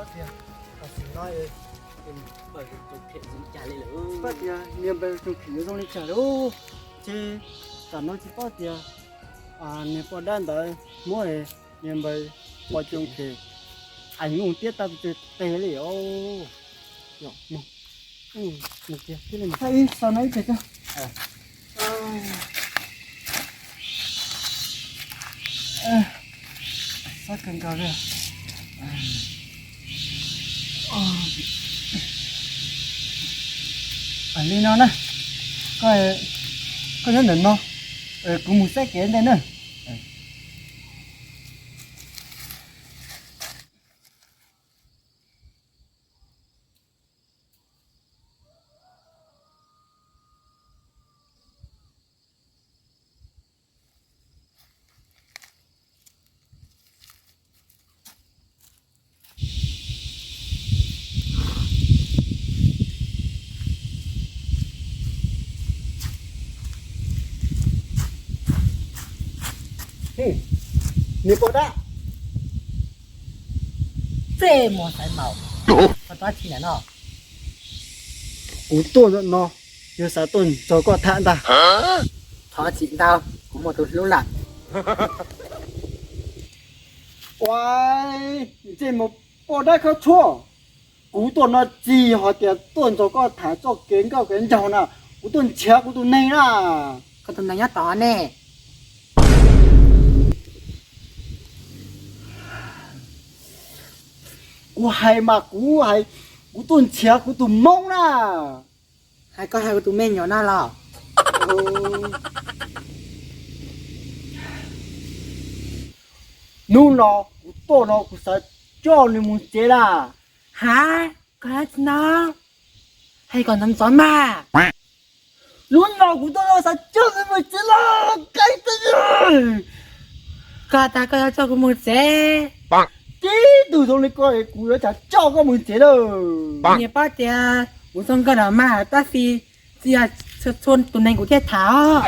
Tam sim no pab tias niag npawg Tsoos Khim yuav zoo li cas lawm. Ces tam no tsis paub tias niag poj dab ntawd muab niag npawg poj Tsoos Khim ees mus tiab tag pes tsawg teg li os. Ib so no ib tes. Xab kawg nkaus li. Li no na, koj nyob ntawm no, kuv mus saib kev ntej na. Niag poj dab, txej muag xaiv maum, koj tuaj txog no. Kuv tuaj no yog xav tuaj nrog koj tham ntag. Thov txim ntau, kuv muaj tus hlub lawm. Ua, txej muag poj dab khawb tshuaj, kuv tuaj no tsis yog hais tias tuaj nrog koj tham txoj kev nkauj kev nraug na, kuv tuaj nrhiav kuv tus neeg na. Koj tus neeg nyob tod ne? Kuv hais mas kuv hais, kuv tuaj nrhiav kuv tus Hmoob na. Hais koj hais kuv tus me nyuam no los? Hnub no kuv tuaj no kuv xav coj nws mus tsev na. Ha, koj hais tsi no, hais kom ntxov ntxov mas. Hnub no kuv tuaj no xav coj nws mus tsev los, kav liam. Koj tas koj yuav coj kuv mus tsev? Tib tug zoo li koj kuv yuav tsum coj koj mus tsev lawm. Niam paub tias kuv zoo nkauj los mas tab sis tsis yog txhua tus neeg kuv thiaj tham os.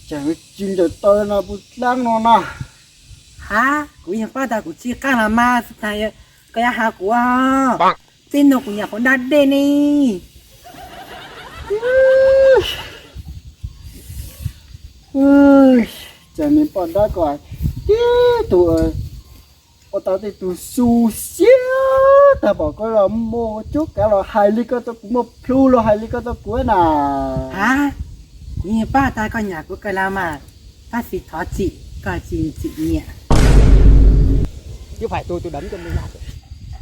Cas tsis ncaws taw no puas dlaab no na? Ha, kuv yeej paub tas kuv tsis qaab los mas, koj yuav has kuv os. Txij no kuv nyuam qhuav da dej ne. Cas niag poj dab ko tib tug ua tau tej tug xu siab tag, pom koj los muaj cuab kav los hais li koj txog kuv, muaj plhu los hais li koj txog kuv na. Ha, kuv yeej paub tas koj nyiam kuv kawg los mas, tab sis thov txim, koj tsis txim nyiam.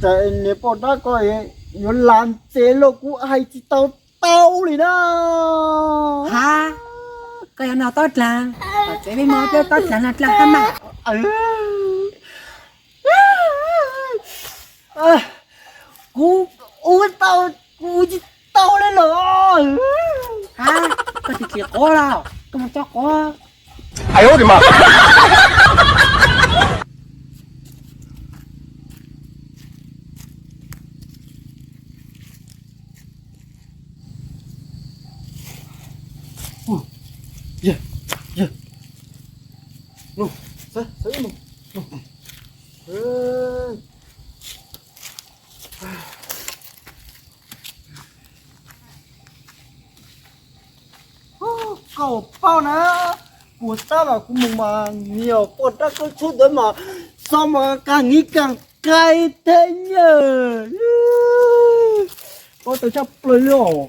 Ces niag poj dab ko yuav las ntses los kuv hais tsis tau tau li na. Ha, koj yuav noj tob dlaag, tom tsev peb muaj peb tob dlaag no dlaag hab mas. Kuv ua tau, kuv ua tsis tau li lawm. Ha, koj tsis txim quav los koj mus tso quav. Koj paub na, kuv tab mas kuv mus mas niag poj dab khaub tshuab ntawd mas xov mas kag nkiv kag nqaij thiab nyab. Koj tau tshaj plaws li os.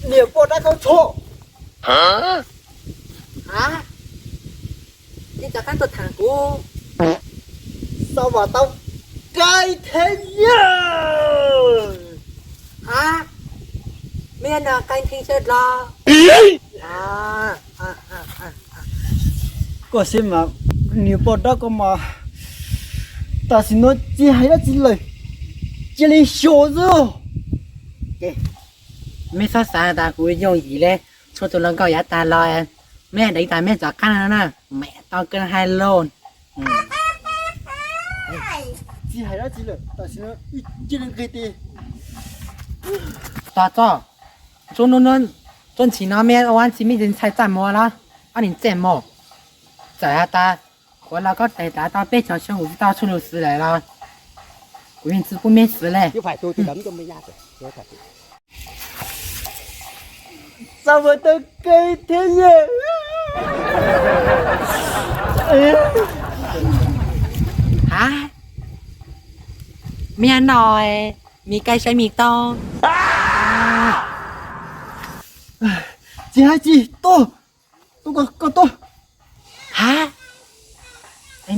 Niag poj dab khaub tshuab. Ha? Yeej rov qab tuaj tham kuv. Xov mas tau nqaij thiab nyab. Ha? Mej noj nqaij ntheej sawv dlawg. Koj saib mas, niag poj dab ko mas tam sim no tsis hais dab tsi lawm, cia li xyuas xwb. Mej txhob xav tas kuv yooj yim li, txhua tus hluas nkauj yav tag los mej deev tas mej rov qab no na, mej tau kawg hais lus. Tsis hais dab tsi lawm, tam sim no cia li nqis tes. Tos txog, tsuab nub nub, Tuaj ntsis no mej ua ntsis mej ntxhais txaj muag los ob niag txaj muag. Txawm has tas kuv los koj tes tas tau peb caug xyoo kuv tsis tau tshuaj nug xwb lawm los kuv yeej tsis pub mej xwb le. Txaj muag tau kawg thiab yej. Ha, mej no, mej kaij saib mej tau. Tsis hais tsis tuaj, tuaj koj tuaj. Ha,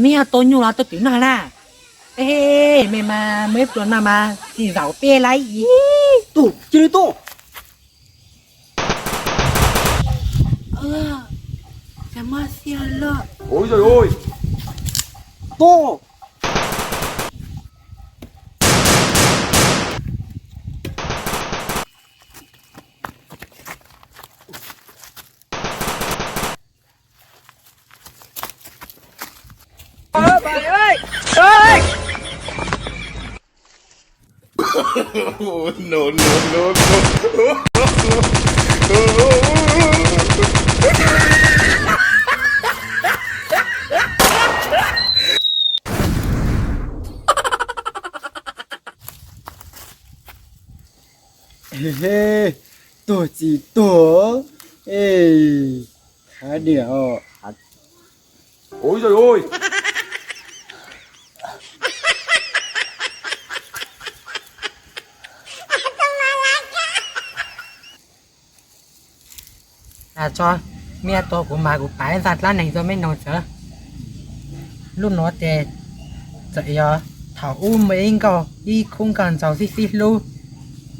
mej yog tua nyuj los tua twm no na? Mej mas muaj ib pluag no mas tsis zaum peb lawm. Tuaj, cia li tuaj. Tuaj. Tuag tsis tuag, khav diam os. Tso, mej tua kuv mas kuv pab ntxa dlaab neeg rua mej noog tso. Lub nuav tes txawm yog thaum ub muaj ib nkauj, ib khub nkauj ntxaug xib xib hlub.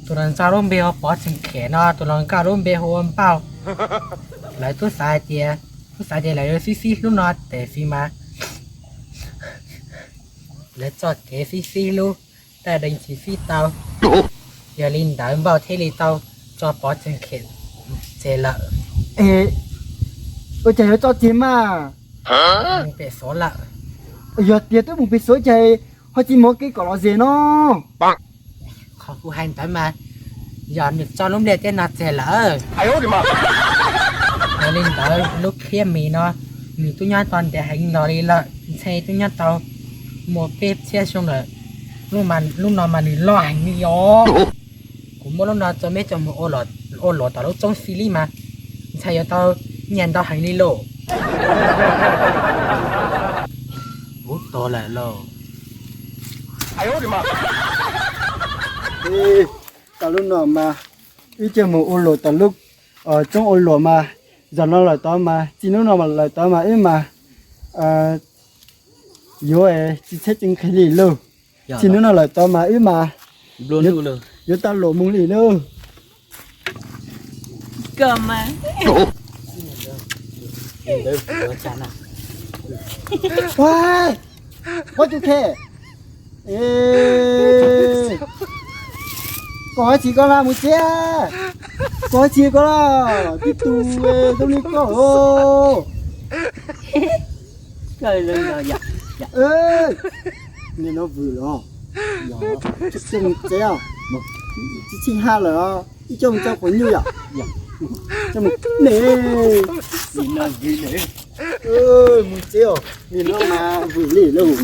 Tus hluas ntxawg lub npe hu ua Pov Txeeg Khem no, tus hluas nkauj lub npe hu ua Npauj. Lawv tub xav hais tias, tub xav tias lawv yuav xib xib hlub no tes xwb mas lawv txoj kev xib xib hlub taj deev tsis fib tau. Yog li ntawd Npauj thiaj li tau tso Pov Txeeg Khem tseg lawm. Ua cas yuav tso tseg mas? Mus pem Suav lawm. Yog tias twb mus pem Suav ces ho tsis muaj kev kom los zes no. Qhov kuv hais ntawd mas yog nws tso lub ntiaj teb no tseg lawm. Yog li ntawd lub khiab mis no nws twb nyob tau ntev heev los li lawm, ntshe twb nyob tau muaj peb txhiab xyoo lawm. Lub no mas nws loj heev li os. Kuv muab lub no tso meb coj mus ua luam tom lub roob xib lib mas ntshai yuav tau nyiaj ntau heev li lauj. Ub, tau lawm lauj. Tau lub no mas wb coj mus ua luam tom lub roob ua luam mas, zaum no lawm tod mas, txij hnub no lawm tod mas wb mas yuav tsis txheeb tsis nqhis li lauj. Txij hnub no lawm tod mas wb mas yuav tau luam mus li lauj. Pob Txeeg Khem, koj hais tsis koj laj mus tsev, koj hais tsis koj laj, tib tug zoo li koj os. Nim no vwm los, coj mus tsev os, tsis tsis haj lawm os, ib coj mus tso quav nyuj yom, coj mus ne, mus tsev os, nim no mas vwm li lauj.